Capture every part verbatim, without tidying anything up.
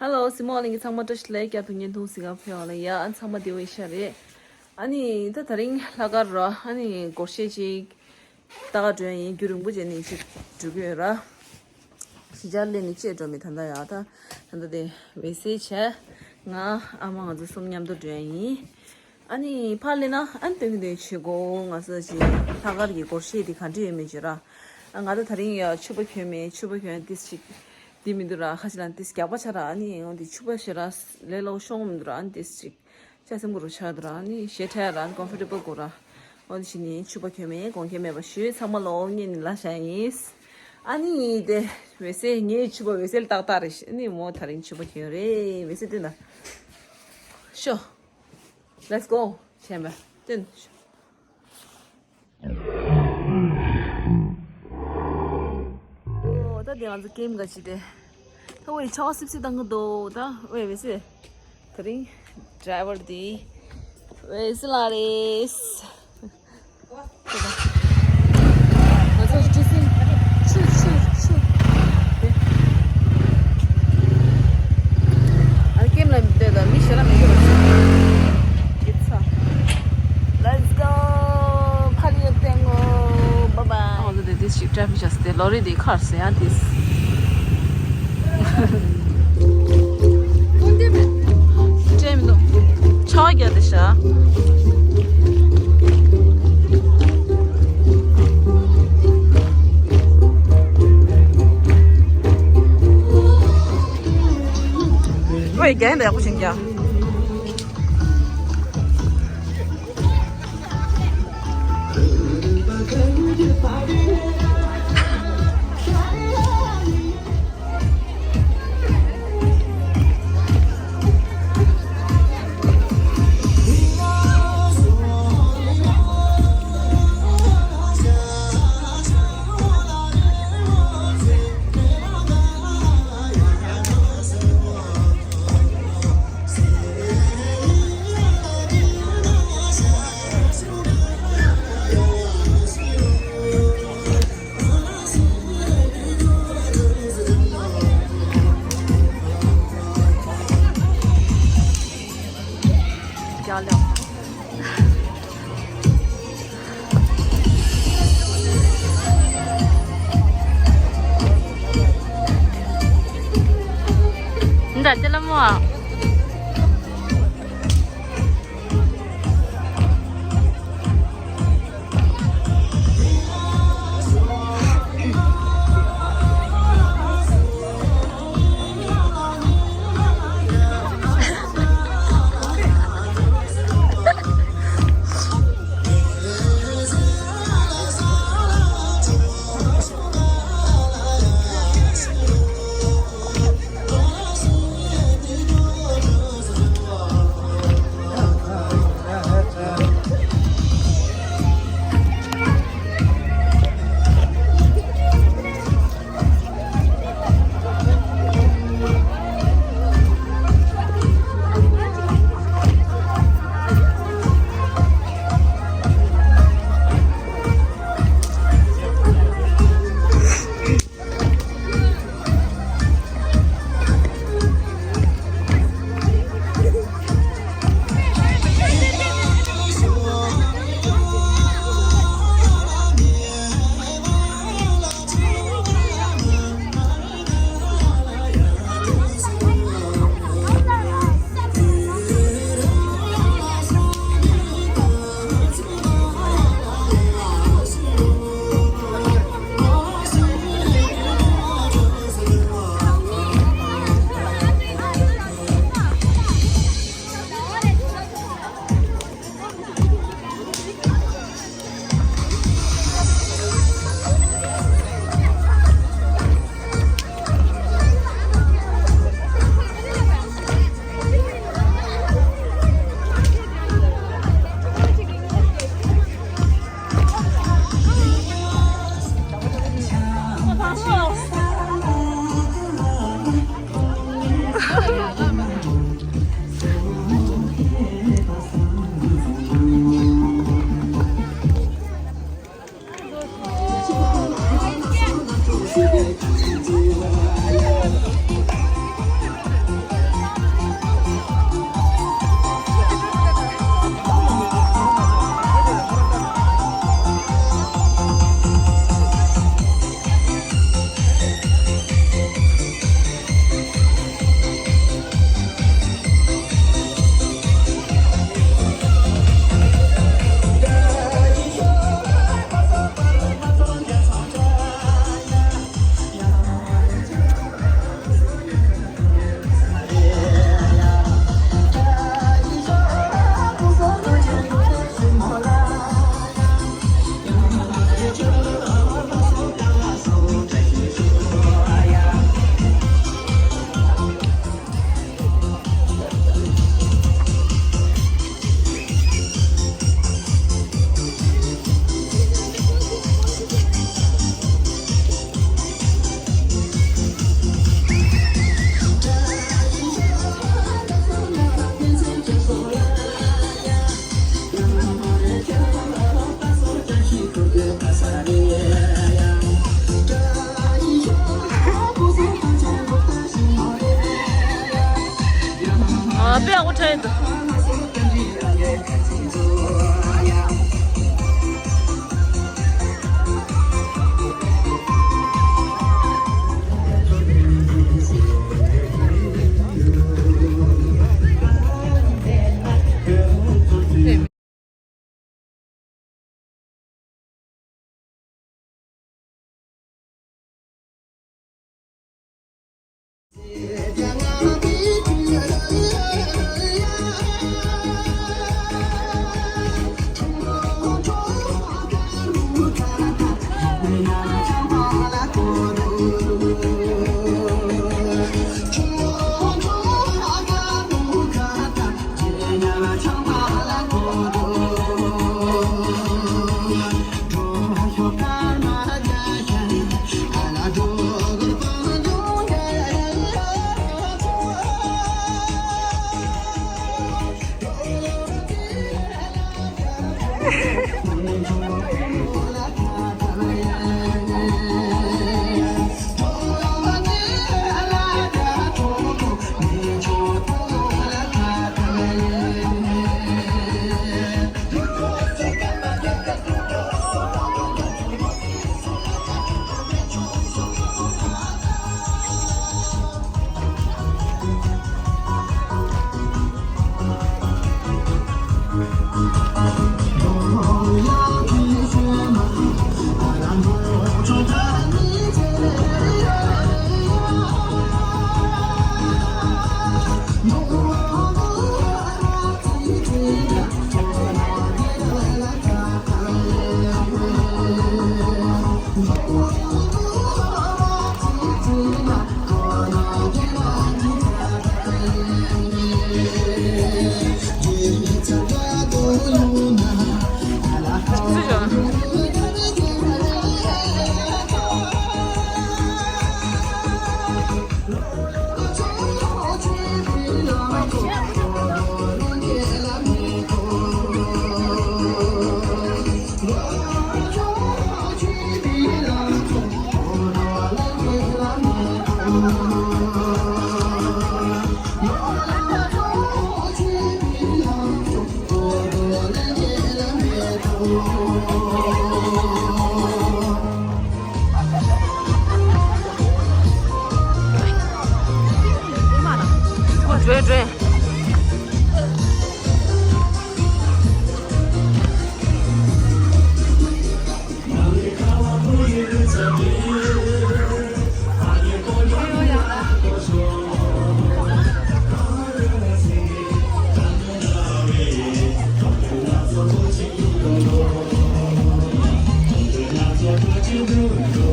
Hello, སྲིང་མོ་གླིང་གི་ཚང་མ་བཀྲ་ཤིས་བདེ་ལེགས། བསྐྱར་དུ་བརྙན་ཐུང་གཟིགས་གར་ཕེབས་པ་ལ་ཡ། ཨ་ཚང་མ་བདེ་པོ་ཡིན་ཤག་རེད། ཨ་ནི་ད་དེ་རིང་ལྷག་དཀར་ར། ཨ་ནི་སྒོར་གཞས་ཅིག་ལྟ་ག་འགྲོ་ཡ་ཡིན། རྒྱུན་རིང་པོ་བྱས་ནས་ཅིག་འགྲོ་གི་ཡོད་ར། གཞིས་ཆགས་སླེབས་ནས་བཅད་འགྲོ་མི་ད་ལྟ་ཡ། ད་ད་ལྟ་དེ་འོད་ཟེར་བྱས། ང་ཨ་མ་ང་ཚོ་གསུམ་མཉམ་དུ་འགྲོ་ཡ་ཡིན། ཨ་ནི་ཕར་སླེབས་ན་ཨ་ནི་སྟོན་གི་འདུག་བྱེད་སྒོ། ང་ཚོ་ཅིག་ལྷག་དཀར་གྱི་སྒོར་གཞས་དེ་ག་འདྲ་ཡོད་མེད་བྱས་ར། ཨ་ང་ད་དེ་རིང་ཡ་ཕྱུ་པ་གྱོན་མེད། ཕྱུ་པ་གྱོན་ཏིས་ཅིག་འདི་མི་འདུག་ར། ཁ་ཅིག་ལ་ཏིས་རྒྱགས་པ་ཆགས་ར། ཨ་ནི་འོ་འདི་ཕྱུ་པ་ཞེ་དྲག་ལས་སླ་པོ་ཤོང་གི་མི་འདུག་ར། ཨ་ནི་ཏིས་ཅིག་ལྕགས་སྲིན་པོ་རུ་ཆགས་འདུག་ར། ཨ་ནི་ཞེ་དྲག་རང་ཀོན་ཕོར་ཊེ་བལ་དགོས་ར། འོ་འདི་བྱས་ནས་ཕྱུ་པ་གྱོན་མེད། དགོངས་འགལ་མེད་པ་ཞུ། ཚང་མ་ལོ་ངས་ནི་ལ་བྱ་ཡིན། ཨ་ནི་དེ་འོད་ཟེར། ངའི་ཕྱུ་པ་འོད་ཟེར་ཏག་ཏག་རེད། ཨ་ནི་མོ་དེ་རིང་ཕྱུ་པ་གྱོན་རེད། འོད་ཟེར་སྟོན་ད། ཤོ། Let's go. བྱས་པ་སྟོན། ཨོ་ད་དེ་ང་ཚོ་ཀེམ་ག་ཅི་དེ། ད་ཝེ་ཆ་བ་སིབ་སིབ་བཏང་གི་འདུག་ད་ཝེ་འོད་ཟེར། དེ་རིང་ཌ་རའི་ཝར་འདི་འོད་ཟེར་ལགས་རེད། ང་ཚོ་ཅི་སྲིད་ཆུ་ཆུ་ཆུ། ཨ་ཀེམ་ལ་བསྡད་ད་མི་ཞེ་དྲག་མེད་ཀྱི་རེད། ཡིད་ཚ། Let's go. ཕ་ལི་ཡ་ཏེང་ངོ། Bye bye. ཨོ་ལོ་དེ་དེ་ཞིག་ཊེ་ཕིག་ཆགས་ཏེ་ལོ་རི་དེ་ཁར་ཟེར་ཡ་དེ། སྤྲད་མི་འདུག་ཆ་བ་རྒྱག་དེ་ཤ། ཨོ་ཡ་རྒྱག་ཡིན་ད་ཡག་པོ་བྱིན་རྒྱག་རྒྱག་ལེ། འདྲ་ཅི་ལ་མོ། ཡག་པོ་ཐོན་འདུག་འགྲོ་འགྲོ།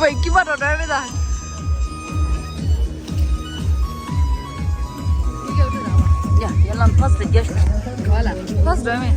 ཝེ་ཀི་བ་རོ་ཌ་ར་ཝེ་ད། ཡ་ཡ་ལམ་ཕ་སི་རྒྱ་ཤོག་ཕ་སི་ཌ་ར་ཝེ།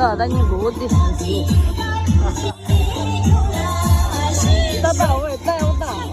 ད་ད་ཉིན་གོ་དེ་ད་ད་འོ་ད་འོ་ད།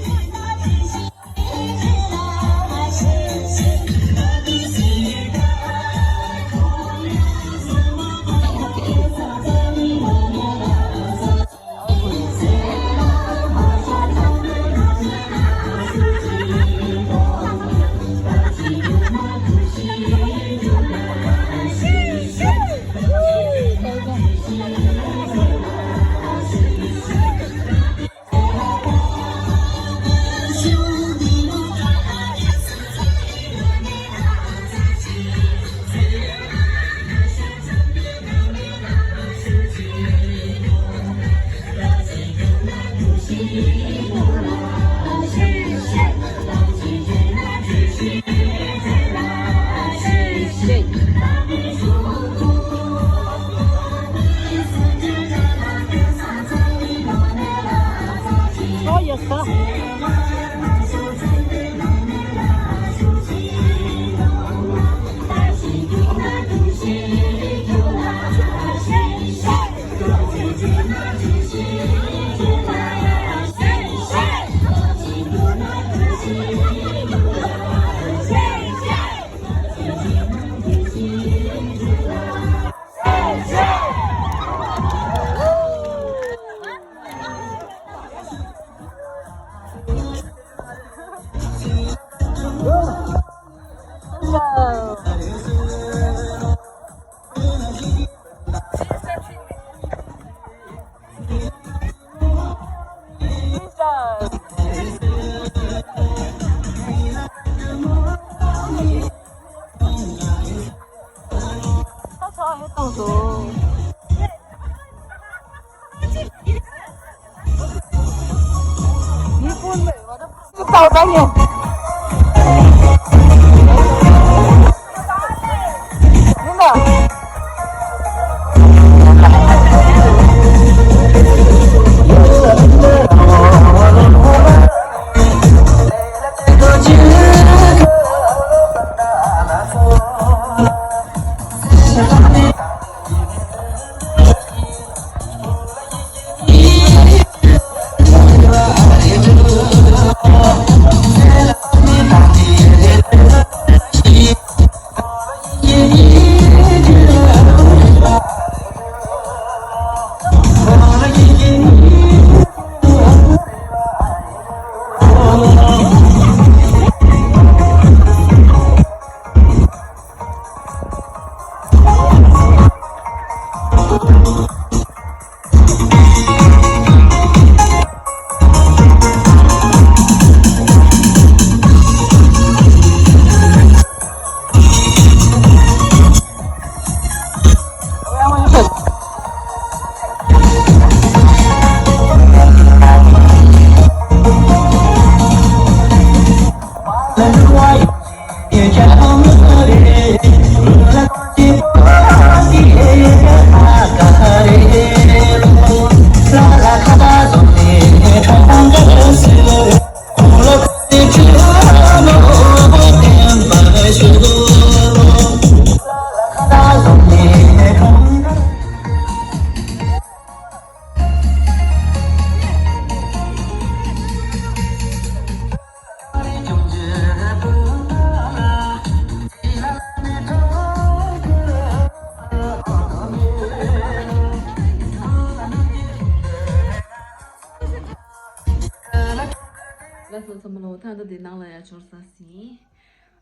ལགས་སོ་ཚང་མ་ལོ། ད་ལྟ་འདི་ནང་ལ་ཡ་འབྱོར་ཚར་ཟིན།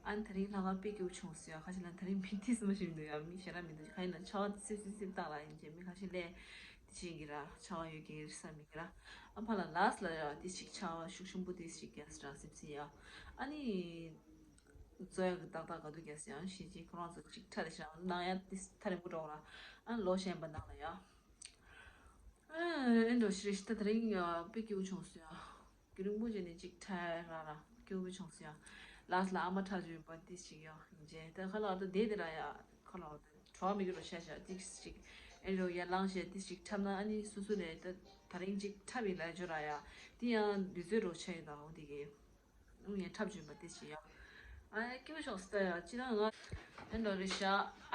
ཨ་ནི་དེ་རིང་ལྷག་དཀར་དཔེ་སྐྱིད་པོ་བྱུང་སོང་ཡ། ཁ་ཤས་ལ་དེ་རིང་མི་ཏིས་མ་ཞིག་འདུག་ཡ། མི་ཞེ་དྲག་མི་འདུག་ཁ་ཤས་ལ་ཆར་པ་སིབ་སིབ་སིབ་བཏང་ལ་ཡིན་གྱི། མི་ཁ་ཤས་ལས་དེ་བྱེད་ཀྱི་ར། ཆར་པ་ཡོད་ཀྱི་རེད་བསམ་མི་གི་ར། ཨ་ཕ་ལ་ལགས་ལ་ཡ་དེ་ཞིག་ཆར་པ་ཤུགས་ཆེན་པོ་དེ་ཞིག་རྒྱག་སི་ར་སིབ་སིབ་ཡ། ཨ་ནི་ཚོ་ཡ་གི་ཏག་ཏག་ག་དུས་རྒྱག་སི་ཡང་ཤེས་ཀྱི། ཁོ་རང་ཚོ་ཅིག་ཁྲ་རེ་ཞིག་ནང་ཡ་དེ་ཐ་རིང་པོ་འགྲོ་ར། ཨ་ནི་ལོ་གཞན་པ་ནང་ལ་ཡ། ཨེ་འགྲོ་ཤི་རེ་ཤི། ད་དེ་རིང་ཡ་དཔེ་སྐྱིད་པོ་བྱུང་སོང་ཡ། དེ་རིང་པོ་བྱས་ནས་ཅིག་ཁྲ་ར་ར་སྐྱོ་བོ་བྱུང་སོང་ཡ། ལགས་ལ་ཨ་མ་ཁྲ་བྱུང་པ་དེ་ཞིག་ཡ་ཡིན་རྗེས། ད་ཁ་ལག་ཏུ་བསྡད་དེ་ར་ཡ། ཁ་ལག་ཏུ་གྲོགས་མི་གི་རོ་ཤ་ཤ་དེ་ཞིག་ཨེ་རོ་ཡ་ལངས་ཤེ་དེ་ཞིག་འཁྲབ་ན། ཨ་ནི་སོ་སོ་ལས་ད་དེ་རིང་ཅིག་འཁྲབ་ཡིན་ལ་འཇོ་ར་ཡ། དེ་ཡང་དུས་ཚོད་རོ་ཆ་ཡོད་ད། འོ་དེ་གི་ཨུ་ཡ་འཁྲབ་བྱུང་པ་དེ་ཞིག་ཡ། ཨ་ཡ་སྐྱིད་པོ་བྱུང་སོང་ད་ཡ། ཅི་ད་ང་ཨེ་རོ་རེ་ཤ།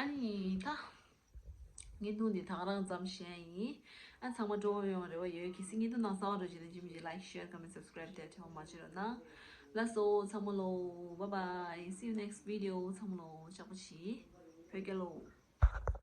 ཨ་ནི་ད། བརྙན་ཐུང་འདི་ད་ག་རང་ཙམ་བཞག་ཡིན། ཨ་ཚང་མ་སྤྲོ་བོ་ཡོང་རེ་བ་ཡོད། གལ་སྲིད་བརྙན་ཐུང་ནང་གསར་པ་འགྲོ་བྱེད་ན་ཇི་མི་ཇི་like share comment subscribe དེ་ཐེངས་མ་བྱེད་རོགས་གནང་། ལགས་སོ་ཚང་མ་ལོ། Bye bye, see you next video. ཚང་མ་ལོ་ཅག་པོ་ཆི། བོད་རྒྱལ་ལོ།